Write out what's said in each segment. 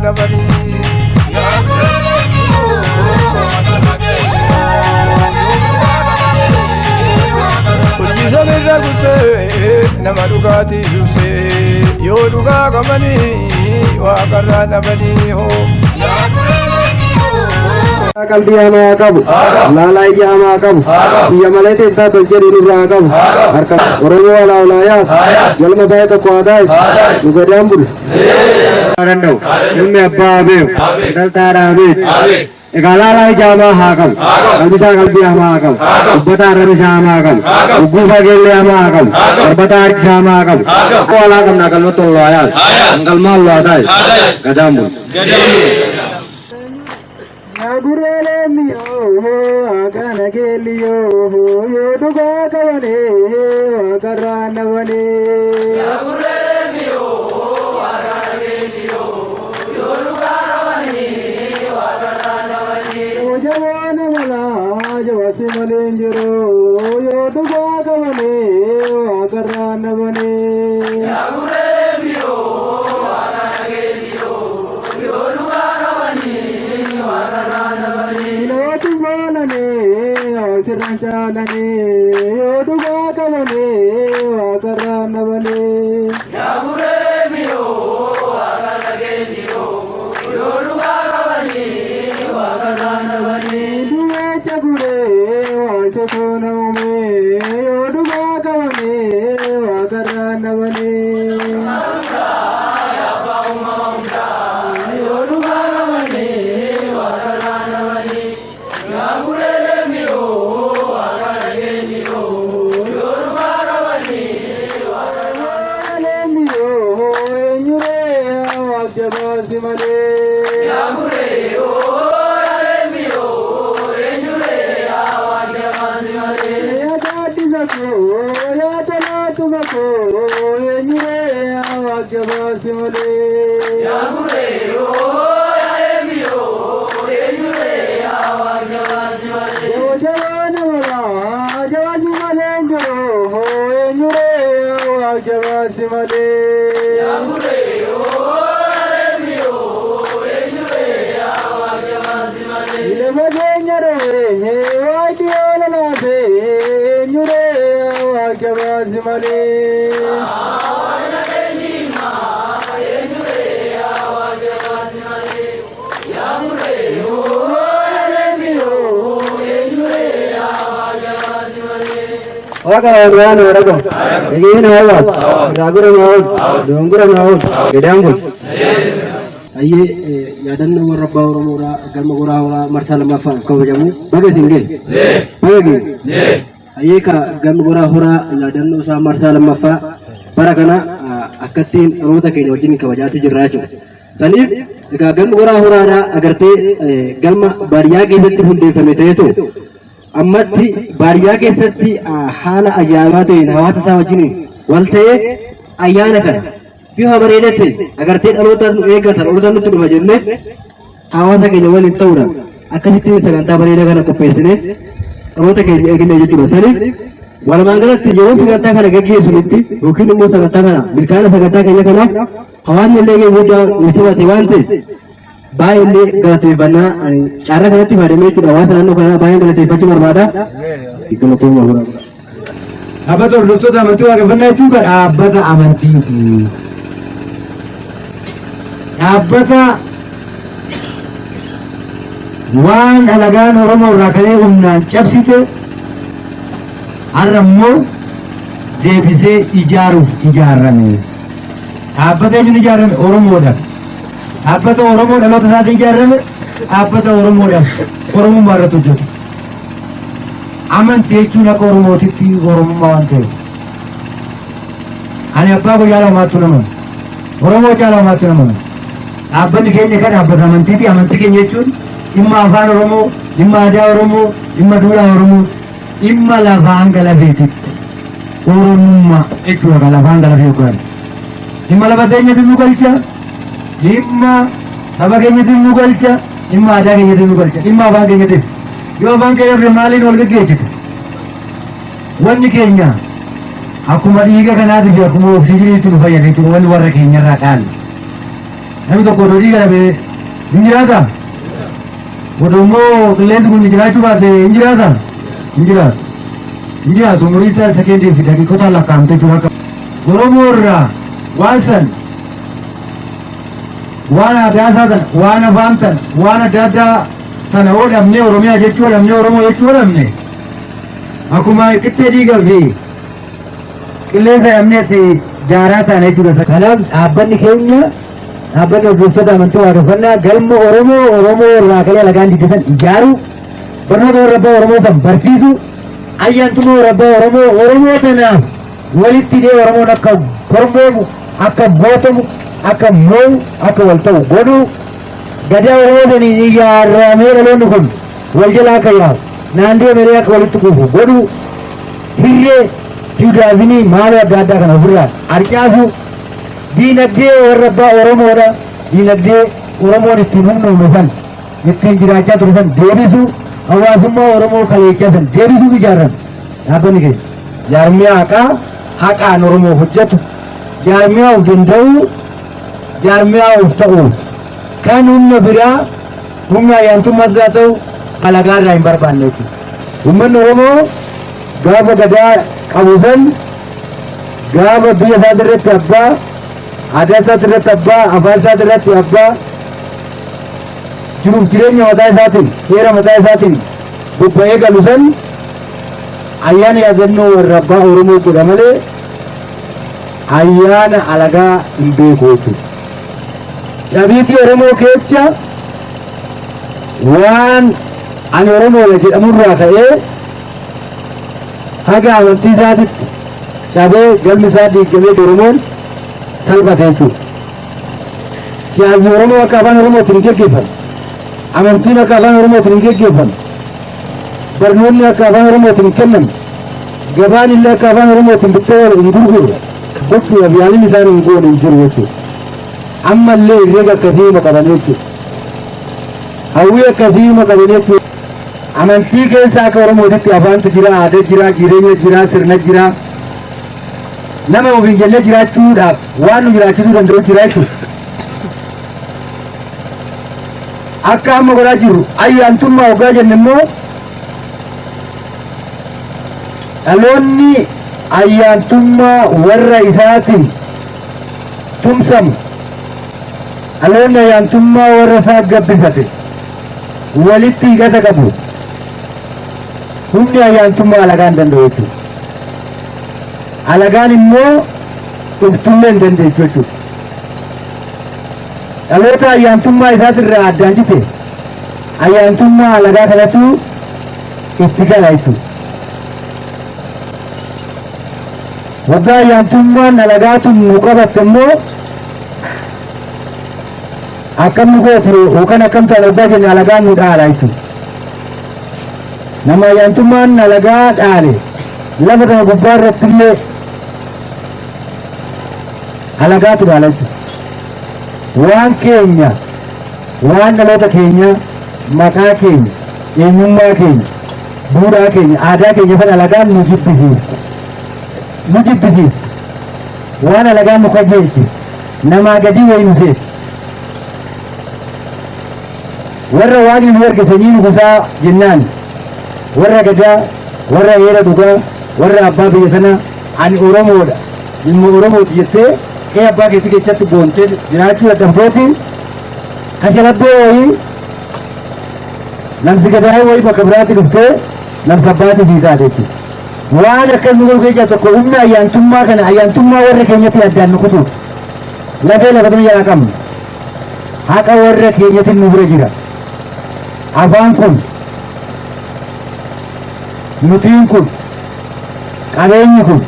dhabanii. Hojii samirra gusee nama dhugaatii ibsee yoo dhugaa qabanii waaqarraa dhabanii hoo. Qalbii hamaa qabu, laalaa ija hamaa qabu, biyya malee teettaa tolchee irraa qabu, harka Oromoo alaa olaa yaas, galma baay'ee tokko haa taa'e, nu gadaan bulu. Danda'u, ilmi abbaa haa beeku, intalta haadha haa beeku. Egaa laalaa ija hamaa haa qabu, qalbi isaa qalbii hamaa haa qabu, dubbata arraba isaa hamaa haa qabu, gugguufaa geellee hamaa haa qabu, darbata harki isaa hamaa haa qabu. Alaa qabna galma tollo haa yaas, hangalmaa ollo haa taa'e, gadaan bulu. Agurreelee kana keelliyoo yoo dhugaa qabanii waaqarraa nabanii. Jabaa nama laa jabaasi malee hin jiru yoo dhugaa qabanii waaqarraa nabanii. Looti baalanii asirraan caalanii yoo dhugaa qabanii waaqarraa nabanii. Duwecha guree waan toona uume yoo dhugaa qabanii waaqarraa nabanii. Yoo dhugaa qabanii waaqarraa nabanii. Jabaasi malee. Yaa gaaddisa koo yaa talaatuma koo eenyuree waa jabaasi malee. Yoo jabaa nama laa jabaasi malee hin jiru eenyuree waa jabaasi malee. Lafa keenya dhowwee waaqni yoo lalaase eenyuree waa jabaasi malee. Waaqa waan waraqo, eegeen hawa, raagura maawul, dongura maawul, gadaan bul. Ayyee yaadannoo warra abbaa Oromoodhaa galma goraa horaa marsaa lammaffaan kabajamu baga isin ga'e. Baga ga'e. Ayyee ka galma goraa horaa yaadannoo isaa marsaa lammaffaa bara kana akkattiin dhaloota keenya wajjin kabajaatii jirra jechuudha. Saniif egaa galma goraa horaadhaa agartee galma baadiyyaa keessatti hundeeffame ta'etu ammatti baadiyyaa keessatti haala ajaa'ibaa ta'een hawaasa isaa wajjin wal ta'ee ayyaana kana bifa bareedaa ta'e agartee dhaloota nu eeggata dhaloota nutti dhufa jennee hawaasa keenya waliin ta'uudhaan akkasitti sagantaa bareedaa kana qopheessinee dhaloota keenya eegne jechuudha. Saniif walumaa galatti yeroo sagantaa kana gaggeessinitti yookiin immoo sagantaa kana milkaa'ina sagantaa keenya kanaaf hawaasni illee gahee guddaa nuuf taphate waan ta'eef baay'ee illee galateeffannaa carraa kanatti fayyadamee jechuudha hawaasa naannoo kanaa baay'een galateeffachuu barbaada. Galatooma horaa. Dhaabbata hordoftoota amantii waaqeffannaa jechuun kan dhaabbata amantiiti. Dhaabbata waan alagaan Oromoo irraa kalee humnaan cabsite har'a immoo deebisee ijaaruuf ijaarame. Dhaabbata eenyuun ijaarame? Oromoodhaan. Dhaabbata Oromoo dhaloota isaatiin ijaarame, dhaabbata Oromoodhaaf Oromummaa irratti hojjetu. Amantii jechuun akka Oromootitti Oromummaa waan ta'eef. Ani abbaa koo caalaa homaattuu nama. Oromoo caalaa homaattuu nama. Dhaabbanni keenya kan dhaabbata amantiiti. Amantii keenya jechuun dhimma afaan Oromoo, dhimma aadaa Oromoo, dhimma duudhaa Oromoo, dhimma lafaa hanga lafeetitti. Oromummaa jechuudha kan lafaa hanga lafee yookaan. Dhimma lafa teenyatti nu galcha, dhimma saba keenyatti nu galcha, dhimma aadaa keenyatti nu galcha, dhimma afaan keenyattis. Yoo afaan keenya irra maaliin wal gaggeessite? Wanni keenya akkuma dhiiga kanaatii fi akkuma oksijiiniitti nu fayyada jechuudha wanni warra keenyarraa dhaalle. Namni tokko odoo dhiiga dhabe hin jiraata? Odoo immoo qilleensi kun jiraachuu baate hin jiraata? Hin jiraatu. Hin jiraatu, umurii isaa sekeendii fi daqiiqotaan lakkaa'amte jechuudha. Akka Oromoo irraa waan san, waan aadaa isaa sana, waan afaan sana, waan adda addaa sana yoo dhabnee, Oromiyaa jechuu yoo dhabnee, Oromoo jechuu yoo dhabne, akkuma qixxee dhiigaa fi qilleensa dhabneetti jaaraa taana jechuudha. Kanaaf dhaabbanni keenya, dhaabbanni hordoftoota amantii waaqeffannaa, galma Oromoo Oromoo irraa kalee alagaan diddisan ijaaru, barnoota warra abbaa Oromoo san barsiisu, ayyaantummaa warra abbaa Oromoo Oromoo tanaaf walitti hidhee Oromoon akka kormoomu, akka gootamu, akka moo'u, akka wal ta'u godhu, gadaa Oromoo saniin ijaaramee dhaloonni kun wal jala akka yaa'u, naannoo malee akka walitti kuufu godhu, hirree fiwudaalizimii maaloo adda addaa kana ofirraa harcaasu, diinagdee warra abbaa Oromoodha, diinagdee Oromoon ittiin humnoome san, ittiin jiraachaa ture san deebisu, hawaasummaa Oromoo kaleechaa san deebisuuf ijaarame dhaabbanni keenya. Jaarmiyaa haqaa, haqaan Oromoo hojjetu, jaarmiyaa of danda'u, jaarmiyaa of ta'u, kan humna biraa, humna ayyaantummaas haa ta'u alagaa irraa hin barbaanne jechuudha. Uummanni Oromoo gaafa gadaa qabu san, gaafa biyya isaa irratti abbaa, aadaa isaa irratti abbaa, afaan isaa irratti abbaa, jiruuf jireenya mataa isaatiin, seera mataa isaatiin bobba'ee galu san, ayyaana yaadannoo warra abbaa Oromoo godha malee ayyaana alagaa hin beeku jechuudha. Cabiitii Oromoo keessa waan ani Oromoodha jedhamurraa ka'ee haga amantii isaatitti cabee, galmi isaa diigamee, Oromoon salphate jechuudha. Siyaasni Oromoo akka afaan Oromootiin hin geggeeffamu. Amantiin akka afaan Oromootiin hin geggeeffamu. Barnoonni akka afaan Oromootiin hin kennamu. Gabaan illee akka afaan Oromootiin bittee wal hin gurguru. Gochuudhaaf yaaliin isaan hin goone hin jiru jechuudha. Ammallee herreega akkasii hima qaban jechuudha. Hawwii akkasii hima qaban jechuudha. Amantii keessa akka Oromootitti afaantu jira, aadaa jira, jireenya jira, sirna jira. Nama ofiin jennee jiraachuudhaaf waan nu jiraachisuu danda'u jira jechuudha. Akka amma godhaa jirru ayyaantummaa hoggaa jenne immoo, dhaloonni ayyaantummaa warra isaatiin tumsamu, dhaloonni ayyaantummaa warra isaa gabbifate walitti hidhata qabu, humni ayyaantummaa alagaa hin danda'u jechuudha. Alagaan immoo dhuftullee hin dandeessu jechuudha. Dhaloota ayyaantummaa isaatirraa addaan cite ayyaantummaa alagaa kanatu itti gala jechuudha. Waggaa ayyaantummaan alagaatu nu qabatte immoo akkam nu gootu yookaan akkam ta'an waggaa jenne, alagaan nu dhaala jechuudha. Nama ayyaantummaan alagaa dhaale lafa kana gubbaa irratti illee alagaatu dhaala jechuudha. Waan keenya, waan dhaloota keenya, maqaa keenya, eenyummaa keenya, duudhaa keenya, aadaa keenya fan alagaan nu jibbisiisa. Nu jibbisiisa. Waan alagaan nu kajeelche namaa gadii wayi nu seeti. Warra waaqni nu erge sanyii nu gosaa jennaan, warra gadaa, warra heera dhugaa, warra abbaa biyya sana, ani Oromoodha, ilma Oromooti jettee qe'ee abbaa keetii keessatti boontee jiraachuu dadhabdooti, kashalabbee wayii, namsi gadaa wayii bakka biraatti dhuftee namsa abbaatii sii taate jechuudha. Waan akkas nu godhu keessaa tokko humna ayyaantummaa kana, ayyaantummaa warra keenyatti addaan nu kutuuf. Lafee lafa tana jalaa qabna. Haqa warra keenyatiin nu bira jira. Afaan kun, nutiin kun, qabeenyi kun,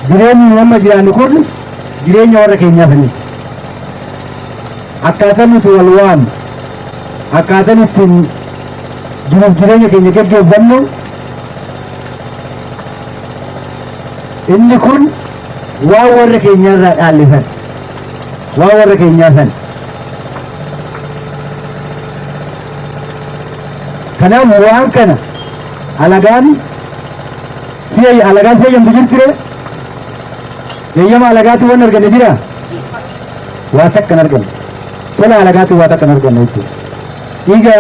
jireenyi nu amma jiraannu kun jireenya warra keenyaa saniiti. Akkaataan nuti wal waamnu, akkaataan ittiin jiruuf jireenya keenya geggeeffannu, inni kun waan warra keenyaarraa dhaalle san, waan warra keenyaa san. Kanaaf waan kana alagaan si'a alagaan si'a eeyyamtu jirtire, eeyyama alagaatu waan arganne jira, waa takka hin arganne. Tola alagaatiin waa takka hin arganne jechuudha. Dhiiga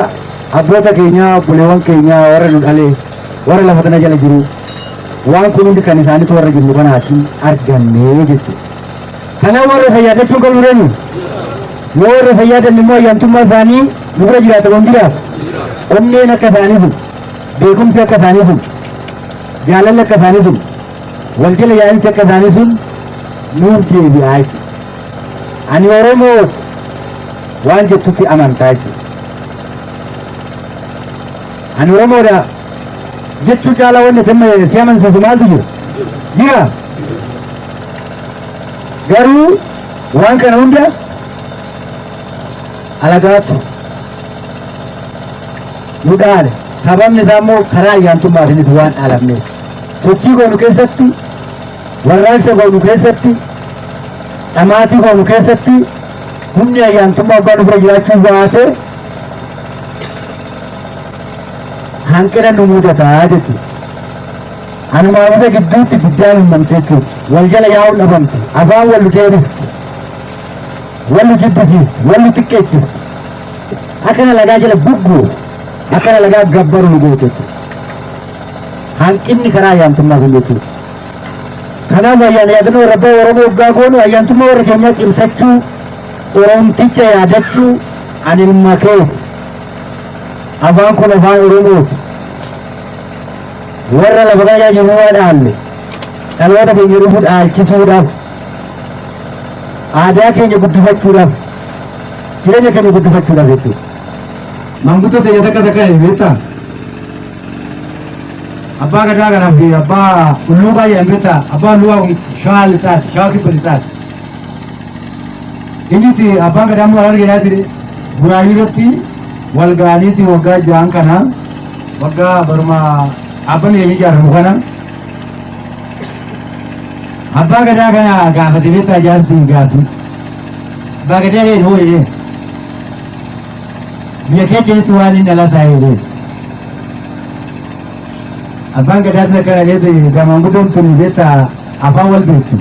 abboota keenyaa, obboleewwan keenyaa, warra nu dhalee, warra lafa kana jala jiru, waan kun hundi kan isaaniitu warra jirru kanaatiin arganne jechuudha. Kanaaf warra isa yaadachuu qabnu reenu. Yoo warra isa yaadanne immoo ayyaantummaa isaanii nu bira jiraata moo hin jiraatu? Onneen akka isaanii sun, beekumsi akka isaanii sun, jaalalli akka isaanii sun, wal jala yaa'insi akka isaanii sun nuuf deebi'aa jechuudha. Ani Oromoo waan jettutti amantaa jechuudha. Ani Oromoodha jechuu caalaa wanni si amansiisu maaltu jira? Jira. Garuu waan kana hunda alagaatu nu dhaale. Sababni isaa immoo karaa ayyaantummaatiinis waan dhaalamneef. Sochii goonu keessatti, warraaqsa goonu keessatti, dhamaatii goonu keessatti humni ayyaantummaa waggaa nu bira jiraachuu baate hanqina nu mudataa jechuudha. Anumaaf isa gidduutti diddaan uumamte jechuudha. Wal jala yaa'uun dhabamte. Afaan wal nu deebisti. Wal nu jibbisiisti. Wal nu xiqqeessisti. Akkana lagaa jala buggu. Akkana lagaa gabbaru nu goote jechuudha. Hanqinni karaa ayyaantummaa sun jechuudha. Kanaaf ayyaana yaadannoo warra abbaa Oromoo waggaa goonu ayyaantummaa warra keenyaa cimsachuu, Oromticha yaadachuu, ani ilma keeti. Afaan kun afaan Oromooti. Warra lafa kana jiru waa dhaalle dhaloota keenya dhufu dhaalchisuudhaaf aadaa keenya guddifachuudhaaf jireenya keenya guddifachuudhaaf jechuudha. Maanguddoo teenya takka takka hin beektaa? Abbaa gadaa kanaa fi abbaa ulluuqaa jedhan beektaa? Abbaa ulluuqaa kun shawaa lixaati, shawaa kibba lixaati. Inni itti abbaan gadaa immoo harargee ture Buraayyuu irratti wal ga'aniiti waggaa ja'an kana waggaa baruma dhaabbanni keenya ijaaramu kana abbaa gadaa kana gaafate beektaa jaarsi gaafii. Abbaa gadaa jedhee hoo jedhee biyya keessatti waan inni dhalataa jedhee. Abbaan gadaa sana kana jedhee gamaanguddoon tun beektaa afaan wal beekti.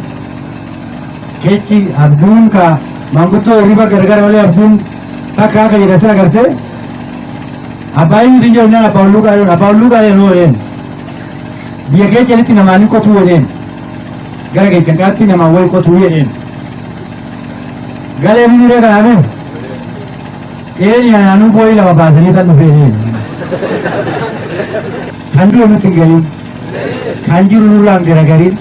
Kechi abjuun ka maanguddoo hirriba gargar malee abjuun takka akka jedha sin agartee abbaa inni sin jedhu naan abbaa hulluuqaa jedhu abbaa hulluuqaa jedhu jedheen biyya keechanitti namaan hin qotuu jedheen gara keechan kaatti namaan wayi qotuu jedheen galee fi miree kanaafin eeni anaanuu boo'ii lama baasanii san dhufee jedheen kan du'e nutti hin galin. Kan jiru nurraan garagarin.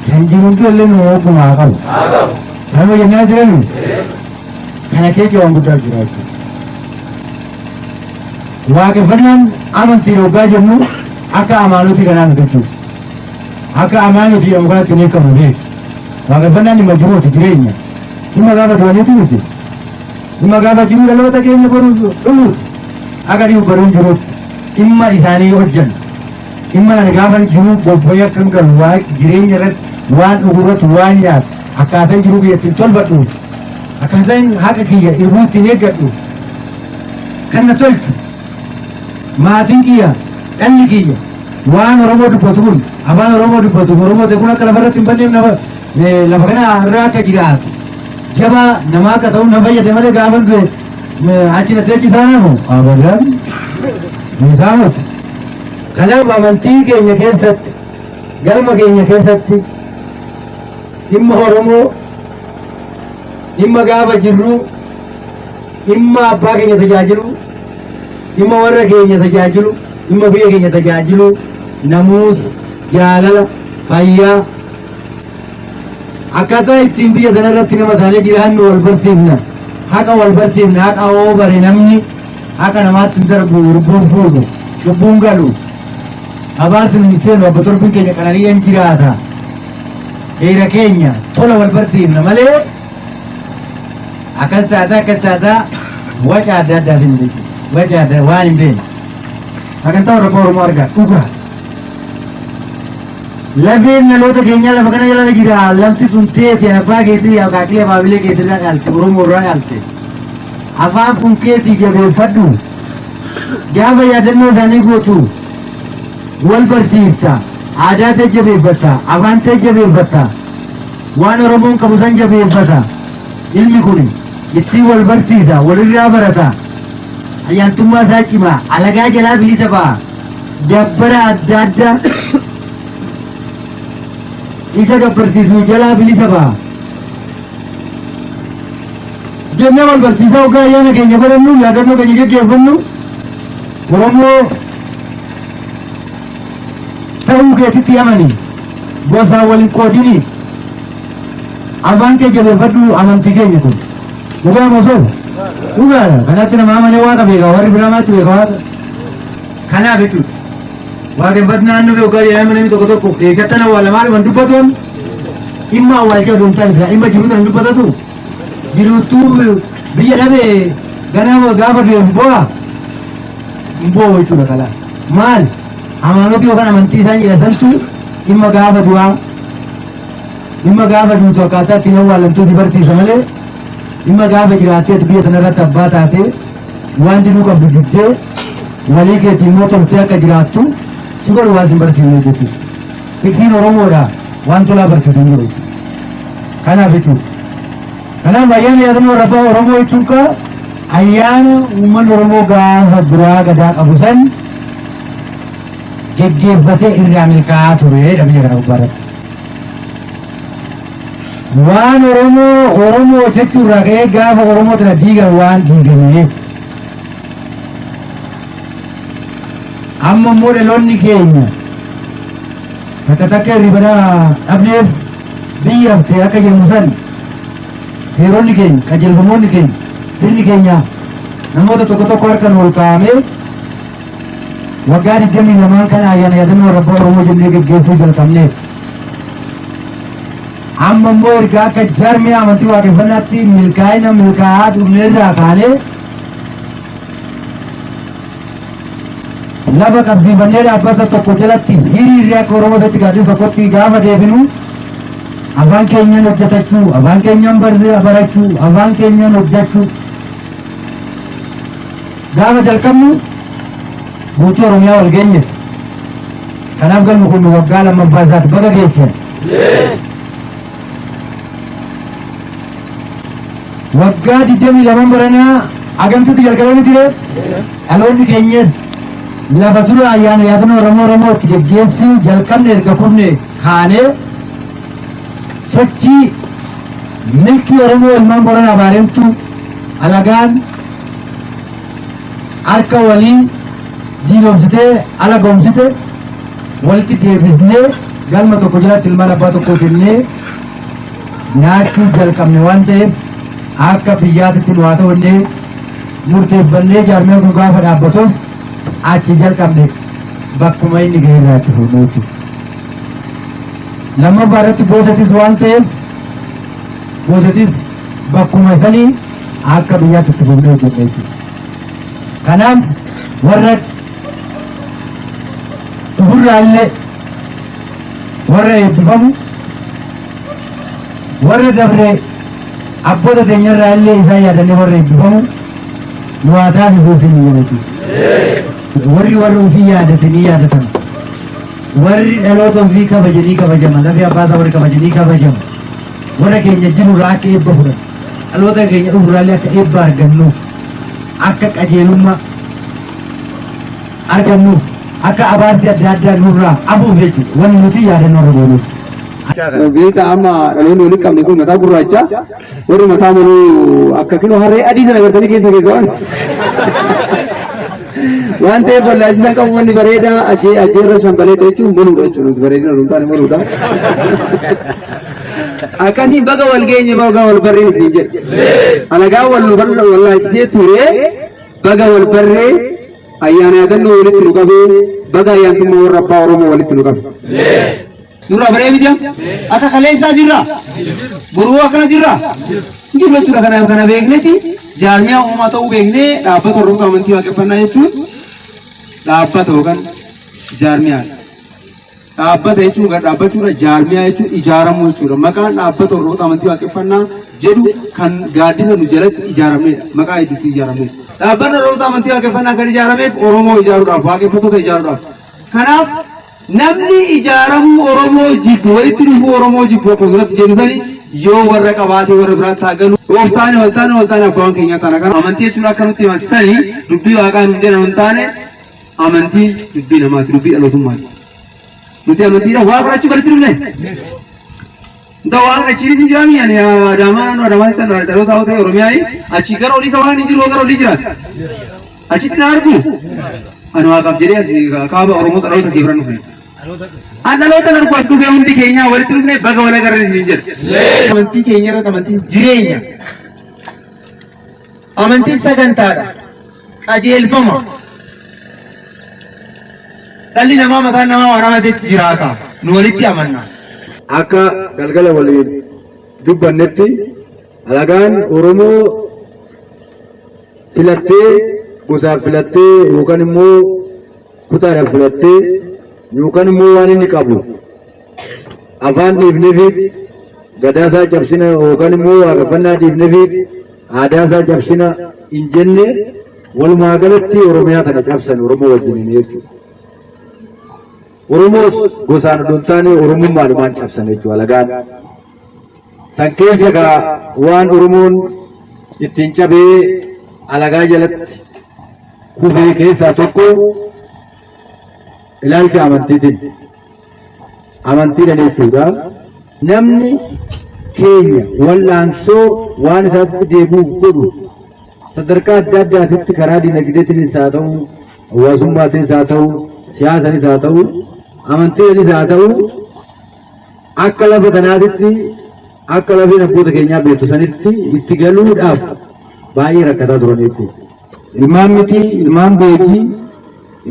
Kan jiru illee nu hogguma haa qabu. Kanuma jennaa jiranu. Kana keessa waan guddaa jira jechuudha. Waaqeffannaan amantiin hoggaa jennu akka amaanuti kanaa miti jechuudha. Akka amaanuti jedhamu kanatti hin hiikamu beeku. Waaqeffannaan dhimma jiruuti jireenya. Dhimma gaafa du'aniiti miti. Dhimma gaafa jiruu dhaloota keenya boru dhumuuti. Akka dhibu baruun jiruutti. Dhimma isaanii hojjennu. Dhimma ani gaafa jiruu bobba'ee akkan galu waan jireenya irratti waan dhugu irratti waan nyaatu akkaataan jiruu kiyya ittiin tolfadhu akkaataan haqa kiyya irbuu ittiin eeggadhu kan na tolchu maatiin kiyya dhalli kiyya waan Oromoo dubbatu kun afaan Oromoo dubbatu Oromoo ta'e kun akka lafa irratti hin banneef nafa lafa kana irraa akka jiraatu jabaa namaa akka ta'u na fayyade malee gaafa du'e achi na teechisaa namu abadan isaa miti. Kanaaf amantii keenya keessatti galma keenya keessatti dhimma Oromoo dhimma gaafa jirru dhimma abbaa keenya tajaajilu dhimma warra keenya tajaajilu dhimma biyya keenya tajaajilu namuusa jaalala fayyaa akkaataa ittiin biyya sana irratti nama taanee jiraannu wal barsiifna haqa wal barsiifna haqa hoo bare namni haqa namaatti hin darbu lubbuun fuudhu cubbuun galu abaarsi nu hin seenu abba torbiin keenya qanani'een jiraata heera keenya tola wal barsiifna malee akkas taataa akkas taataa waca adda addaatiin jechuudha waca adda waan hin beekne sagantaa warra Oromoo argaa dhugaa lafeen dhaloota keenyaa lafa kana jala jira lafti sun teete abbaa keetii akaakilee abaabilee keetirraa dhaalte Oromoo irraa dhaalte afaan kun keetii jabeeffadhu gaafa yaadannoo isaanii gootu wal barsiifta aadaa tee jabeeffatta afaan tee jabeeffatta waan Oromoon qabu san jabeeffata ilmi kun Ittiin wal barsiisa, walirraa barata. Ayyaantummaa isaa cimaa, alagaa jalaa bilisa ba'a. Dabbara adda addaa isa gabbarsiisu jalaa bilisa ba'a. Jennee wal barsiisaa hoggaa ayyaana keenya godhannu, yaadannoo keenya geggeeffannu, Oromoo ta'uu keetitti amani, gosaan wal hin qoodini, afaan kee jabeeffadhu. Amantii keenya kun dhugaa moo soba? Dhugaadha. Kanatti nama amanee Waaqa beeka, warri biraa maatti beeka Waaqa? Kanaaf jechuudha. Waaqeffatnaan nufi hoggaa jedhama, namni tokko tokko eeggattan awwaala maaluma dubbatuun dhimma awwaalcha osoo hin taane silaa dhimma jiruu tana dubbatatu. Jiruuttuu biyya dhabe ganama gaafa du'e hin bo'aa? Hin bo'u jechuudha. Kalaa maal amaanoti yookaan amantii isaan jedhan santu dhimma gaafa du'aa, dhimma gaafa duutu akkaataa ittiin awwaalamtuu si barsiisa malee, dhimma gaafa jiraattee ati biyya sanarratti abbaa taatee waan diduu qabdu diddee walii keetii immoo toltee akka jiraattu si godhu waan sin barsiifne jechuudha. Tiksiin Oromoodha, waan tolaa barsiisu hin jiru jechuudha. Kanaaf jechuudha. Kanaaf ayyaana yaadannoo warra abbaa Oromoo jechuun kaa ayyaana uummanni Oromoo gaafa duraa gadaa qabu san geggeeffatee irraa milkaa'aa turedha biyya kana gubbaarratti. Waan Oromoo Oromoo jechuu irraa ka'ee gaafa Oromoo tana diigan waan diigameef. Amma immoo dhaloonni keenya takka takka hirriba dhabneef biyya haftee akka jennu san, seeronni keenya, qajeelfamoonni keenya, sirni keenya namoota tokko tokko harkaan ol kaa'amee waggaa 22n kana ayyaana yaadannoo warra abbaa Oromoo jennee geggeessuu jalqabneef. Amma immoo erga akka jaarmiyaa amantii waaqeffannaatti milkaa'ina milkaa'aa dhufneerraa kaanee lafa qabsiifannee dhaabbata tokko jalatti hiriirri akka Oromoo irratti gaaddisa tokkotti gaafa deebinu, afaan keenyaan hojjetachuu, afaan keenyaan barachuu, afaan keenyaan hojjechuu gaafa jalqabnu guutuu Oromiyaa wal geenye. Kanaaf galmi kun waggaa lammaffaa isaati. Baga geessan. Waggaa 22 baranaa agamtutti jalqabee miti ree? Dhaloonni keenyas lafa dura ayyaana yaadannoo Oromoo itti geggeessuu jalqabne erga kufne kaanee sochii milkii Oromoo ilmaan Boranaa Baareentuu alagaan harka walii diinomsitee ala goomsite walitti deebisnee galma tokko jalatti ilmaan abbaa tokkoo jennee nyaachuu jalqabne waan ta'eef, akka biyyaatitti nu haa ta'u jennee murteeffannee jaarmiyaan kun gaafa dhaabbatus achi jalqabne, bakkuma inni ga'e irraa itti fuudhee jechuudha. Lammaffaa irratti boosatis waan ta'eef, boosatis bakkuma sanii akka biyyaatti itti fuudhee hojjenna jechuudha. Kanaaf warra dhufurraa illee warra eebbifamu, warra dabree abboota teenyarraa illee isaan yaadannee warra eebbifamu nu haa taasisuu isin jechuudha. Warri warra ofii yaadatanii yaadatan, warri dhaloota ofii kabajanii kabajaman, lafee abbaa isaa warri kabajanii kabajamu, warra keenya jirurraa akka eebba fudhatu, dhaloota keenya dhufurraallee akka eebba argannuuf, akka qajeelummaa argannuuf, akka abaarsi adda addaa nurraa hafuuf jechuudha wanni nuti yaadannoo irra goonuuf. Beeka, amma dhaloonni walitti qabne kun mataa gurraacha, warri mataa moluu akka kinoo harree adii sana gartanii keessa keessa waan ta'eef wallaalchisan qabu. Wanni bareedaa ajee ajeerra shanbalee jechuun moluudha jechuudha. Nuti bareedina nuti taane moluudha. Akkasiin baga wal geenye, baga wal barreen isin jedhe. Alagaa wal wallaalchisee ture, baga wal barree. Ayyaana yaadannoo walitti nu qabee, baga ayyaantummaa warra abbaa Oromoo walitti nu qabe. Nurraa baree miti, akka kaleessaa jirra, boruu akkana jirra jiru jechuudha. Kanaaf kana beekneti jaarmiyaa uumaa ta'uu beeknee, dhaabbata hordoftoota amantii waaqeffannaa jechuun dhaabbata yookaan jaarmiyaadha. Dhaabbata jechuun gad dhaabbachuudha. Jaarmiyaa jechuun ijaaramuu jechuudha. Maqaan dhaabbata hordoftoota amantii waaqeffannaa jedhu kan gaaddisa nu jalatti ijaaramedha. Maqaa hedduutti ijaaramedha. Dhaabbanni hordoftoota amantii waaqeffannaa kan ijaarameef Oromoo ijaaruudhaaf, waaqeffattoota ijaaruudhaaf. Kanaaf namni ijaaramuu Oromoo jibbu, walitti dhufuu Oromoo jibbu, akkuma duratti jennu sani Yoo warra qabaatee warra biraatti haa galu. Of taane wal taane wal taane abbaan keenya tana kana amantii jechuun akka nutti himansisanii dubbii waaqaa hin jedhan hin taane, amantii dubbii namaati, dubbii dhalootummaati. Nuti amantiidha waa fudhachuu walitti dhufne. Nta waan achiinis hin jiraami, ani Adaamaa, naannoo Adaamaa san dhaloota haa ta'e Oromiyaa achii gara olii isa waan hin jiru, gara olii jiraata. Achitti na argu. Ani waaqaaf jedhee asii kaaba Oromoo dhaloota kee bira dhufe. An dhaloota argu as dhufee, hundi keenya walitti dhufne, baga wal agarre isin jedha. Amantii keenya irratti amantiin jireenya. Amantiin sagantaadha. Qajeelfama. Dhalli namaa mataan namaa waan amatetti jiraata. Nu walitti amanna. Akka galgala waliin dubbannetti, alagaan Oromoo filattee, gosaaf filattee, yookaan immoo kutaadhaaf filattee, yookaan immoo waan inni qabu afaan dhiifneefi gadaasaa cabsina, yookaan immoo waaqeffannaa dhiifneefi aadaasaa cabsina hin jenne. Walumaa galatti Oromiyaa kana cabsan Oromoo wajjiniin jechuudha. Oromoos gosaan odoo hin taane Oromummaadhumaan cabsan jechuudha alagaan. San keessa gaa waan Oromoon ittiin cabee alagaa jalatti kufee keessaa tokko ilaalcha amantiitiin. Amantiidhaan jechuudha. Namni keenya wal'aansoo waan isaatti deebi'uuf godhu sadarkaa adda addaatitti, karaa dinagdeetiinis haa ta'u, hawaasummaatiinis haa ta'u, siyaasanis haa ta'u, amantiinis haa ta'u, akka lafa kanaatitti, akka lafeen abboota keenyaa beektu sanitti itti galuudhaaf baay'ee rakkataa turan jechuudha. Ilmaan miti, ilmaan boojii,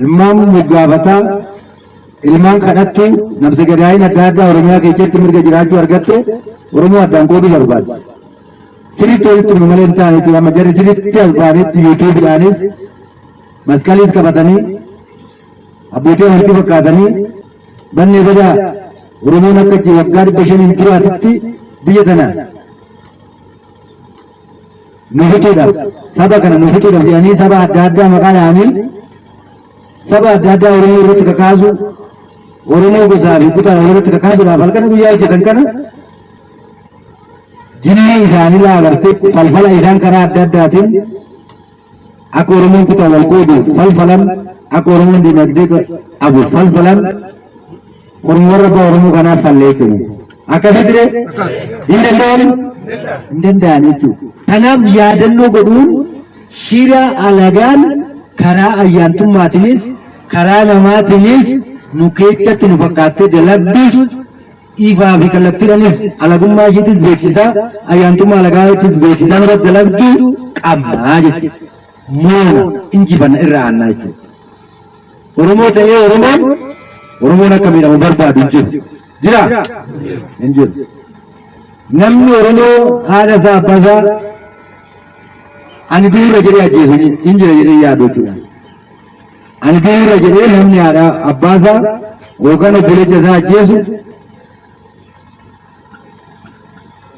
ilmaan moggaafataa, ilmaan kadhattu, namsa gadaayin adda addaa Oromiyaa keessatti mirga jiraachuu argatte Oromoo addaan qooduu barbaadde. Sirriitti walitti himnu malee hin taane jechuudha. Amma jarri sirriitti as ba'anitti yuutuubiidhaanis maskaliis qabatanii abbootii amantii fakkaatanii bannee badaa Oromoon akka waggaa 500n duraatitti biyya tana nu fixuudhaaf, saba kana nu fixuudhaaf jedhanii saba adda addaa maqaa dhahanii saba adda addaa Oromoo irratti kakaasu, Oromoo gosaa fi kutaa irratti kakaasuudhaaf halkan guyyaa hojjetan kana jinnii isaanii laa agartee falfala isaan karaa adda addaatiin akka Oromoon kutaa wal qoodu falfalan, akka Oromoon dinagdee qabu falfalan, korma warra abbaa Oromoo kanaaf fallee jechuudha. Akkasitti hin danda'an, hin danda'an jechuudha. Kanaaf yaadannoo godhuun shira alagaan karaa ayyaantummaatiinis karaa namaatiinis nu keessatti nu fakkaattee dalagdu ifaa fi kallattiidhaanis alagummaa isheetis beeksisaa, ayyaantummaa alagaattis beeksisaa nurratti dalagdu qabnaa jechuudha. Moona injifanna, irra aannaa jechuudha. Oromoo ta'ee Oromoon akka miidhamu barbaadu hin jiru. Jira? Hin jiru. Namni Oromoo haadha isaa, abbaa isaa ani duura jedhee ajjeesu hin jira jedhee yaadu jechuudha. Ani duura jedhee namni haadha abbaa isaa yookaan obboleessa isaa ajjeesu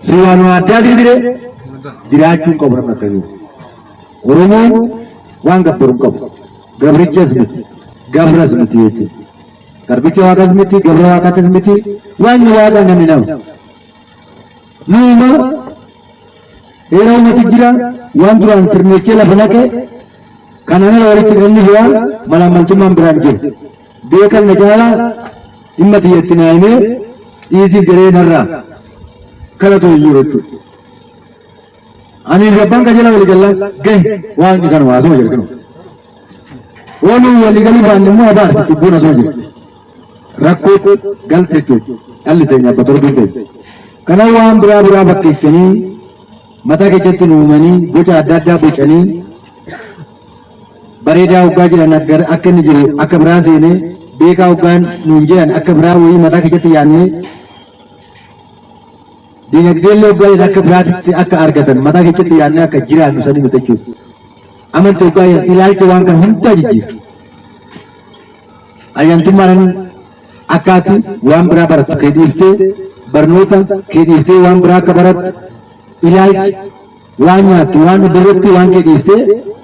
suuraan addaatiin dire jiraachuu hin qabu namni akkasii. Oromoon waan gabbaru hin qabu. Gabrichas miti. Gabras miti jechuudha. Garbicha waaqas miti, gabra waaqatis miti, waaqni waaqa, namni nama. Nuuma heera uummati jira, waan duraan sirneechee lafa naqe kanaan ala walitti hidhanni biraa malaammaltummaan biraan jiru. Beekan na caalaa dhimma tiyyatti naa himee dhiisiif jedhee narraa kadhatu hin jiru jechuudha. Ani abbaan qajeelaa walii galaa gahe, waaqni kanuma asuma jira kanuma. Ooluu walii galuu baanne immoo abaarsi cubbuun asuma jirti. Rakkoo galte jechuudha. Dhalli teenya abba torbiin teenya. Kanaaf waan biraa biraa fakkeessanii mataa keessatti nu uumanii boca adda addaa bocanii bareedaa hoggaa jedhan akka inni jiru akka biraa seenee, beekaa hoggaan nuun jedhan akka biraa wayii mataa keessatti yaadnee, dinagdee illee hoggaa jedhan akka biraatitti akka argatan mataa keessatti yaadnee akka jiraannu sanii nuti jechuudha. Amantii hoggaa jedhan ilaalcha waan kana hundaa jijjiira. Ayyaantummaan akkaati waan biraa barattu kee dhiiftee, barnoota kee dhiiftee waan biraa akka barattu, ilaalchi waan nyaattu waan dhugu waan kee dhiiftee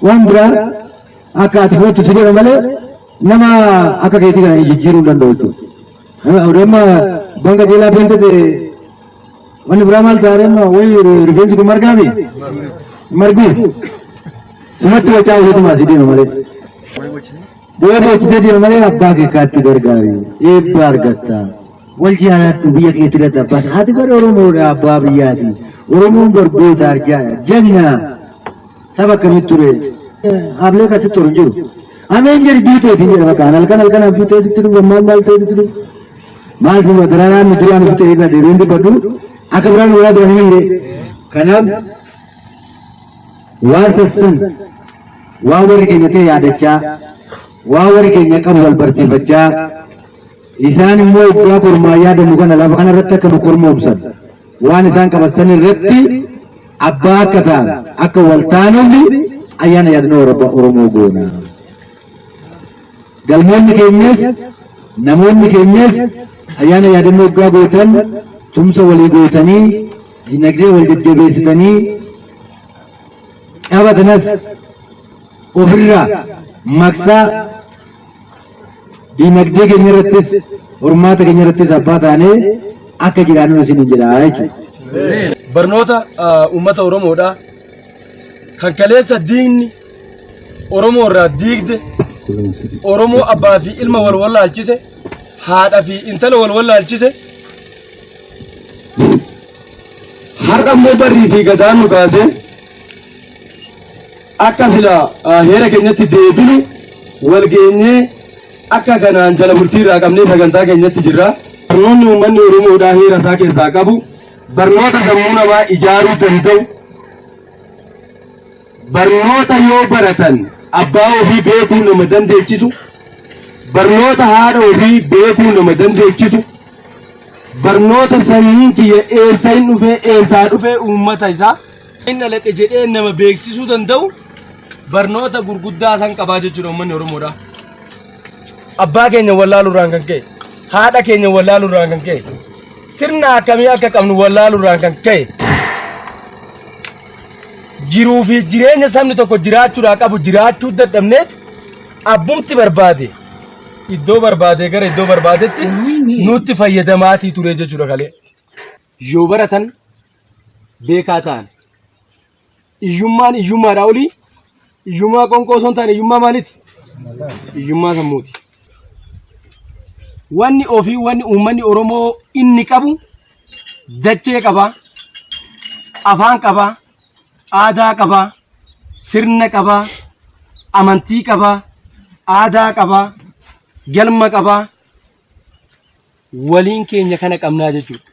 waan biraa akka ati fudhattu si godha malee nama akka keetii kana jijjiiruu hin danda'u jechuudha. Amma banka jeelaa beekte Wanni biraa maal ta'a amma wayi rifeensi kun margaami? Margu. Sumatti wacaa isatuma asii deema malee. Booda hojjetee deema malee abbaa kee kaatti gargaari. Eebba argatta. Wal jaaladhu biyya keetti irratti abbaa. Ati bara Oromoodha abbaa biyyaati. Oromoon bargoota arjaadha. Jagna. Saba akkamitti ture? Hablee kan sitti tolu hin jiru. Ameen jedhi duuteetiin jedha bakka halkan halkan abjuu ta'e sitti dhufa maal maal ta'e sitti dhufa. Maal sun dararaan nu duraan nuti ta'e irra deebiin dubbadhu akka biraan walaa duranii hin jedhe. Kanaaf waan sassan waan warri keenya ta'e yaadachaa waan warri keenya qabu wal barsiifachaa isaan immoo waggaa kormaa yaadannu kana lafa kana irratti akka nu kormoomsan waan isaan qabatsan irratti abbaa akka ta'an akka wal taanuuf ayyaana yaadannoo Oromoo goona. Galmoonni keenyas namoonni keenyas ayyaana yaadannoo waggaa gootan tumsa walii gootanii dinagdee wal jajjabeessitanii dhaabatanas ofirraa maqsaa dinagdee keenya irrattis hormaata keenya irrattis abbaa taanee akka jiraannu isin jedha jechuudha. Barnoota uummata Oromoodha. Kan kaleessa diinni Oromoo irraa diigde Oromoo abbaa fi ilma wal wallaalchise haadha fi intala wal wallaalchise har'a immoo barrii fi gadaan nu kaasee akka sila heera keenyatti deebinu wal geenyee akka kanaan jala bultii irraa qabnee sagantaa keenyatti jirra. Barnoonni uummanni Oromoodhaa heera isaa keessaa qabu barnoota sammuu namaa ijaaruu danda'u barnoota yoo baratan abbaa ofii beekuu nama dandeechisu barnoota haadha ofii beekuu nama dandeechisu barnoota sanyiin kiyya eessa hin dhufee eessaa dhufee uummata isaa hin dhalate jedhee nama beeksisuu danda'u barnoota gurguddaa san qabaa jechuudha uummanni Oromoodha. Abbaa keenya wallaaluurraan kan ka'e, haadha keenya wallaaluurraan kan ka'e, sirna akkamii akka qabnu wallaaluurraan kan ka'e, jiruu fi jireenya sabni tokko jiraachuudhaa qabu jiraachuu dadhabneet abbumti barbaade iddoo barbaade gara iddoo barbaadetti nutti fayyadamaatii ture jechuudha kalee. Yoo baratan beekaa ta'an iyyummaan iyyummaadhaa olii iyyummaa qoonqoo osoo hin taane iyyummaa maaliiti? Iyyummaa sammuuti. Wanni ofii wanni uummanni Oromoo inni qabu dachee qaba, afaan qaba, aadaa qaba, sirna qaba, amantii qaba, aadaa qaba, galma qaba. Waliin keenya kana qabnaa jechuudha.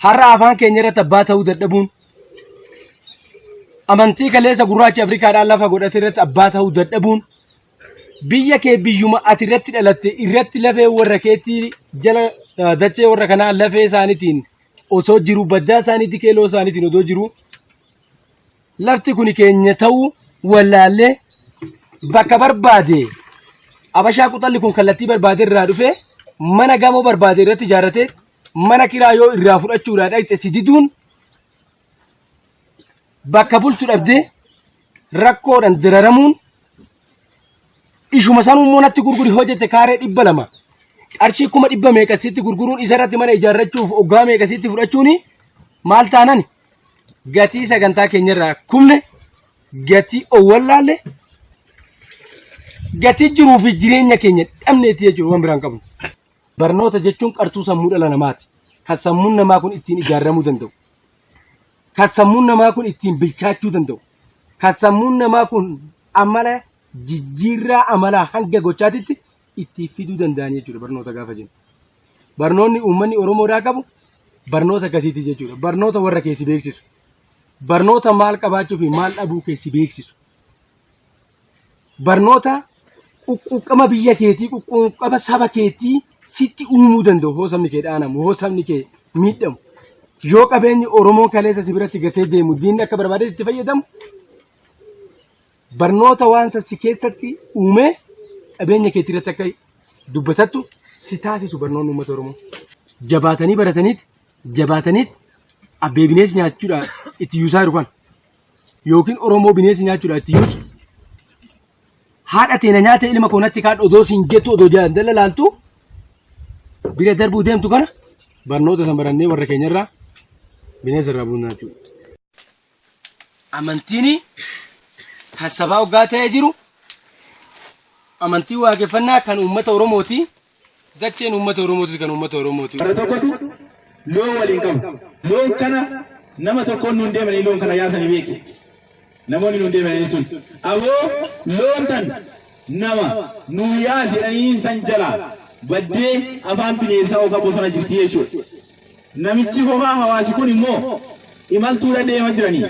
Har'a afaan keenya irratti abbaa ta'uu dadhabuun amantii kaleessa gurraachi Afrikaadhaan lafa godhate irratti abbaa ta'uu dadhabuun biyya kee biyyuma ati irratti dhalatte irratti lafee warra keetii jala dachee warra kanaa lafee isaaniitiin osoo jiru baddaa isaaniitii keeloo isaaniitiin osoo jiru lafti kun keenya ta'uu wallaallee bakka barbaade abashaa quxalli kun kallattii barbaade irraa dhufee mana gamoo barbaade irratti ijaarrate mana kiraa yoo irraa fudhachuudhaa dhaqxe si diduun bakka bultu dhabdee rakkoodhaan dararamuun ishuma sanuu immoo natti gurguri hojjete kaaree 200 qarshii 100,000 meeqa sitti gurguruun isa irratti mana ijaarrachuuf oggaa meeqa sitti fudhachuuni maal taanan gatii sagantaa keenyarraa kumne gatii owwallaalle gatii jiruu fi jireenya keenya dhabneeti jechuudha waan biraan qabnu. Barnoota jechuun qartuu sammuu dhala namaati. Kan sammuun namaa kun ittiin ijaaramuu danda'u. Kan sammuun namaa kun ittiin bilchaachuu danda'u. Kan sammuun namaa kun amala jijjiirraa amalaa hanga gochaatitti ittiin fiduu danda'an jechuudha barnoota gaafa jennu. Barnoonni uummanni Oromoodhaa qabu barnoota akkasiiti jechuudha. Barnoota warra keessi beeksisu. Barnoota maal qabaachuu fi maal dhabuu keessi beeksisu. Barnoota quqquuqama biyya keetii, quqquuqama saba keetii sitti uumuu danda'u hoo sabni kee dhaanamu, hoo sabni kee miidhamu. Yoo qabeenyi Oromoo kaleessa si biratti gatee deemu diinni akka barbaadetti itti fayyadamu barnoota waan san si keessatti uumee qabeenya keetii irratti akka dubbatattu si taasisu barnoonni uummata Oromoo. Jabaatanii barataniit jabaataniit abbee bineensi nyaachuudhaan itti yuusaa jiru kana. Yookiin Oromoo bineensi nyaachuudhaan itti yuusu. Haadha teena nyaata ilma koo natti kaadhu odoo siin jettu odoo jaalala laaltu bira darbuu deemtu kana Barnoota san barannee warra keenyarraa bineensa irraa buunaa jechuudha. Amantiin kan sabaa hoggaa ta'ee jiru amantii waaqeffannaa kan uummata Oromooti. Dacheen uummata Oromootis kan uummata Oromooti. Warra tokkotu loon waliin qabu. Loon kana nama tokkoon nuun deemanii loon kana yaasanii beeki. Namoonni nuun deemanii sun. Aboo loon tan nama nuu yaasi jedhanii san jalaa baddee afaan bineensaa yookaan bosona jirti jechuudha. Namichi hohaa hawaasi kun immoo imaltuudha deema jiranii.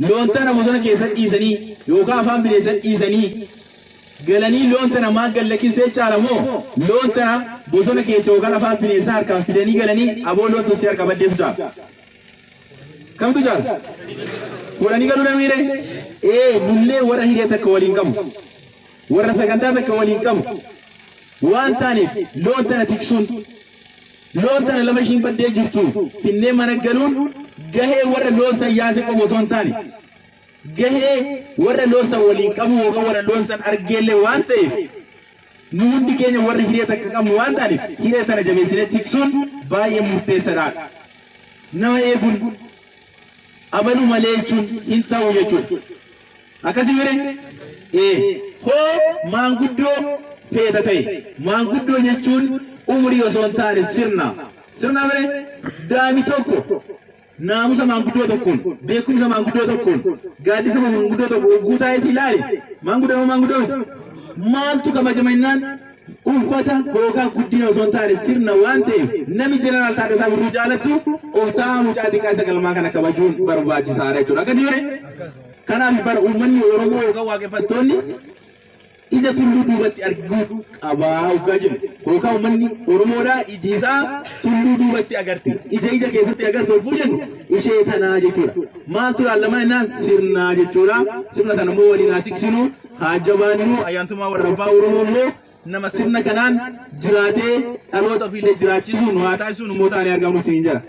Loon tana bosona keessa dhiisanii yookaan afaan bineensa dhiisanii galanii loon tana maal gallakkisee caala moo loon tana bosona keessa yookaan afaan bineensaa harkaan fidanii galanii aboo loon tun si harka baddeetu caala. Kamtu caala? Fuudhanii galuu namiire? Ee nullee warra hiree takka waliin qabu. Warra sagantaa takka waliin qabu. Waan taaneef loon tana tiksuun loon tana lafa ishiin baddee jirtu finnee mana galuun gahee warra loon san yaase qofa osoo hin taane gahee warra loon san waliin qabu yookaan warra loon san argeellee waan ta'eef nu hundi keenya warra hiree takka qabnu waan taaneef hiree tana jabeessinee tiksuun baay'ee murteessaadha. Nama eeguun abaluu malee jechuun hin ta'u jechuudha. Akkasii mire? Ee hoo maanguddoo feeta ta'e maanguddoo jechuun umurii osoo hin taane sirna. Sirna mire? Daa'imni tokko naamusa maanguddoo tokkoon beekumsa maanguddoo tokkoon gaaddisa maanguddoo tokko hogguu taa'ee si ilaale maanguddoo moo maanguddoo miti? Maaltu kabajama jennaan uffata yookaan guddina osoo hin taane sirna waan ta'eef namni Jeneraal Taaddasaa Birruu jaalattu of taa'aa mucaa xiqqaa isa galmaa kana kabajuun barbaachisaadha jechuudha. Akkasii mire? Kanaaf bara uummanni Oromoo yookaan waaqeffattoonni ija tulluu duubatti arguu qabaa hoggaa jennu yookaan uummanni Oromoodhaa iji isaa tulluu duubatti agarti. Ija ija keessatti agartu hogguu jennu ishee tanaa jechuudha. Maaltu ilaallama jennaan sirnaa jechuudha. Sirna kana immoo waliin haa tiksinu, haa jabaannu. Ayyaantummaa warra abbaa Oromoo immoo nama sirna kanaan jiraatee dhaloota ofiillee jiraachisu nu haa taasisu nu immoo taanee argamnu isiniin jedha.